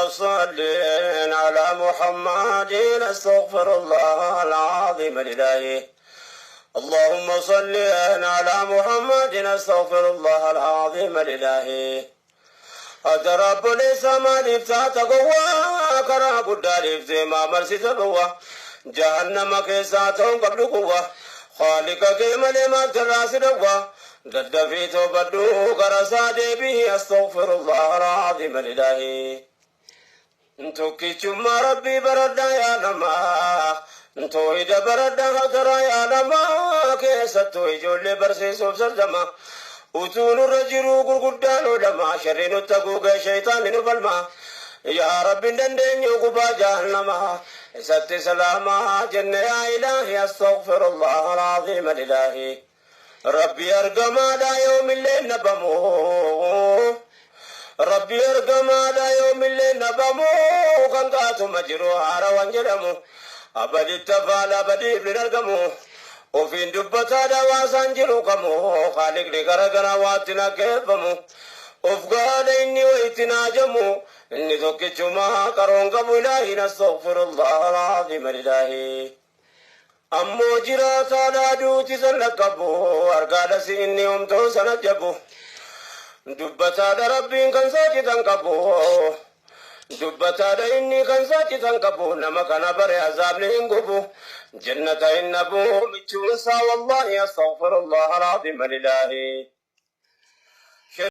صل على محمد استغفر الله العظيم الإلهي. اللهم صل على محمد استغفر الله العظيم الإلهي. Ati obboleessa, maaliif taata gowwaa? Karaa guddaa dhiiftee maa marsita gowwaa? Jahannama keessaa ta'uun qabdu gowwaa. Khaalika kee malee maaltu irraa si dhowwaa? Daddafii toobadhu, gara isaa deebii. Astaghfirullah al-azim al-ilaahi. Tokkichummaa Rabbii baradhaa yaa namaa. Toohida baradhaa hakaraa yaa namaa. Keessattuu ijoollee barsiisuuf sardama. Utuu nurra jiruu gurguddaan oolama. Sharri nutti haguugee shayitaanni nu falma. Yaa Rabbi, hin dandeenyu gubaa jahannama. Isatti salaamaa jenne yaa ilaahi. Astaghfirullah al-azim al-ilaahi. Rabbi argamaadha, yoomillee nabamu. Rabbi argamaadha, yoomillee nabamu. Kan qaatuma jiru haarawan jedhamu. Abaditti afaan abadiif ni argamu. Ofiin dubbataadha waasaan jiru kamu. Khaliqni garagara waatti na keeffamu. Of gaadha inni wayitti naajamu. Inni tokkichuma qaroon qabu ilaahi. Astaghfirullah al-azim al-ilaahi. Ammoo jiraataadha, duuti sana qabu. Argaadha si inni homtuu sana jabu. Dubbataadha Rabbiin kan saaxitan qabu. Dubbataadha inni kan saaxitan qabu. Nama kana bare azaabni hin gubu. Jannata hin dhabu michuunsaa wallahi. Astaghfirullah al-azim al-ilaahi.